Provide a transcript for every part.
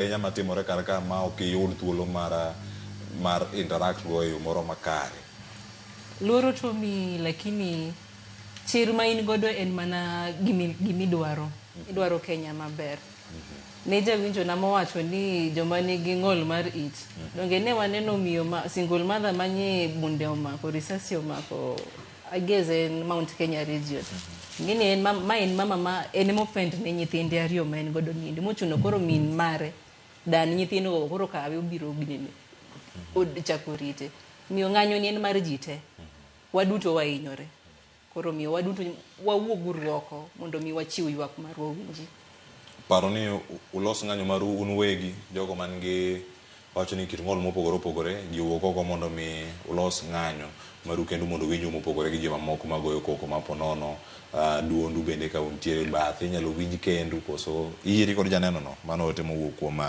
Ahinya matimore kar ka ma ok iyud thuolo mar mar interact go e yo moro makare. Luoro to mi lakini chir ma in godo en mana gimidwaro. Idwaro Kenya maber. Ne jawinjo na mowacho ni joma nigi ng'ol mar it. Donge ne waneno miyo ma single mother manye bunde omako, risasi omako, I guess en Mount Kenya region. Ing'eni en ma en mama ma en ema ofend ne nyithinde ariyo ma en godo niendi. Mochuno koro min mare dan nyithindo go koro kawe obiro ginene. Od chako rite. Miyo ng'anyo ni en mar ji te. Waduto wahinyore. Koro miyo waduto wawuog uru oko mondo mi wachiw ywak marwa owinji. Paro ni ulos ng'anyo maru un wegi, jogo man gi wacho ni kit ng'ol mopogore opogore, ji owuok oko mondo mi ulos ng'anyo maru kendu mondo winju mopogore gi jomamoko magoyo koko ma ponono duondu bende ka untiere bathe inyalo winj kendu koso iyieri kod janeno no mano ote mowuok kuom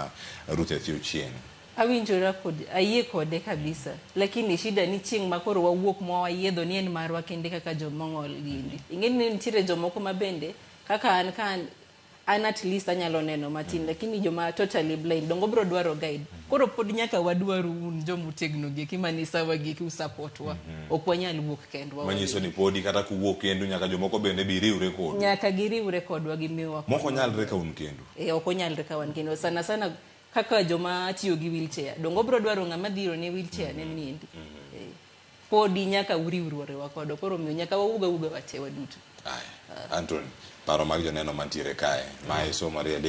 Ruth Athio Chieng'. Awinjora kod ayie kode kabisa lakini shida ni chieng' ma koro wawuok ma wayiedho ni en marwa kende kaka jomong'ol gini. Ing'e ni nitiere jomoko ma bende kaka an ka an at least anyalo neno matin lakini joma totally blind dongo bro dwaro guide. Koro pod nyaka wadwaru un jomotegno gi eki mani sawa gi eki usupport wa. Ok wanyal wuok kendwa Manyiso ni podi kata kuwuok kendu nyaka jomoko bende bi riwre kodu. Nyaka giriwre kodwa gimiwa. Mok onyalre ka un kendu. E, ok onyalre ka wan kendwa. Sana sana kaka joma tiyo gi wheelchair. Dongo bro dwaro ng'ama dhiro ne wheelchair ne niendi. E, podi nyaka uriwruorewa kodwa. Koro omiyo nyaka wawuog awuoga wate waduto. Aya, Anthony, paro mag joneno mantiere kae, mae somo mar adek.